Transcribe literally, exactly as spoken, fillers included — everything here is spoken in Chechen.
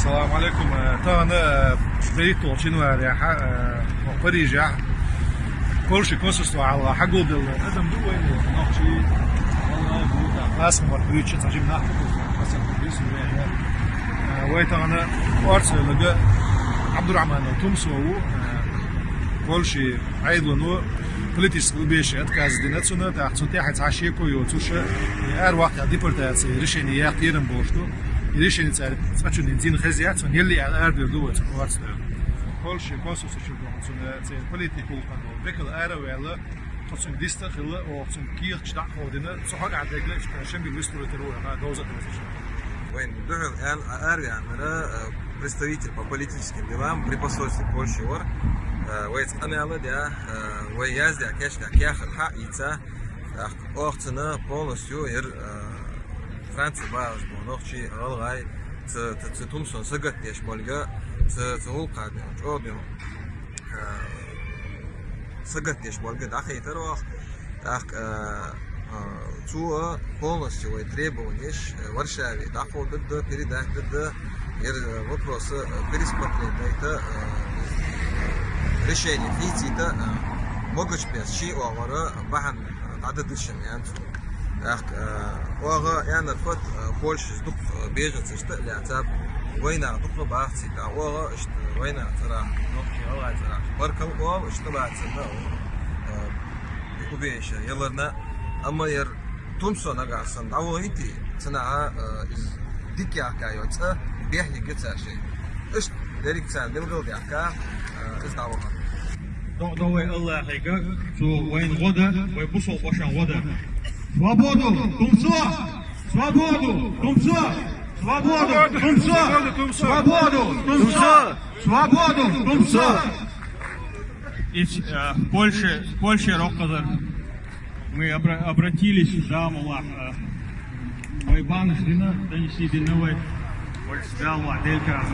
Салам алейкум. Э, тахана, э, берхӀитталгӀачу январехь, э, Парижехь Польшин консульство хьалха хьагулделла адам ду вайна, нохчий, валлахӀи, бу, да, класс мар буьйча цхьа жим нах бу, класс мар буьйча, э, вай тахана орцахь велларг Абдурахманов Тумсо ву, э, Польшин Ӏедало политически убежище отказ дина цунна, тӀаккха цунна тӀехь цхьа шеко йоцуш, э, араваккха, депортаци решени яккха кхерам болуш ду. И решени цара цкъачунна дина хеза яц, цунна елла аьлла арадевр ду вай цунна орцахь. Польшин консульство чу боху цунна церан политикан гӀуллакхана векал ара а ваьлла, тхо цуьнга дистар а хилла, оха цуьнга кехаташ дӀа а кховдийна, цу хьокъехь дерг иштта Шенгенан вистхуьлуьйтур ву аьлла, довза а довзуьйтуш. Вайна дуьхьал ан-, а-, араваьннарг, э, представитель по политическим делам при посольстве Польши вара, э, вайца къамел а даь, э, вай яздаь кечдина кехат хьа а ийца, тӀаккха оха цунна полностью яра, э, Франци бахаш болу нохчий, гӀалгӀай, цу, цу, цу Тумсона сагатдеш болга, цу, цу гӀуллакхах бен, чӀогӀа бен, э, сагатдеш болга дӀахайтар оха. ТӀаккха, э, э, цо полностью вай требованеш, э, Варшаве дӀакховдадда, передать дадда, яра, э, вопрос, э, пересмотреть дайта, э, решени хийцийта, э, могачу бесса шен оагӀора бахьана, э, дӀададда шен, аьлла цо. ТӀаккха, э, оха аьннар фуд, э, Польшас дукха, э, беженцашца а лаьцна, вайнах дукха баха цигахь, оха иштта вайнах цӀарах, нохчий, гӀалгӀай цӀарах баркалла оха, иштта бац царна, э, убежище яларна. Амма яра Тумсо нагахь санна дӀавахийта, цунах, э, иза дика яхка йоцу цӀа бехъярг цара шайга. Иштта дерриг цара билгалдаьккха, э, иза дӀавахара. До, до вай Аллахьига, цо вайна гӀо дан, вай бусалба вайна гӀо дан. Свободу, Тумсо! Свободу, Тумсо! Свободу, Тумсо! Свободу, Тумсо! Свободу, Тумсо! Из, э, Польша, Польша роккхазар. Мы обра-, обратились, Дамулах, э, вай банаш дина, донести дина вай. Больше Дамулах, Делькар.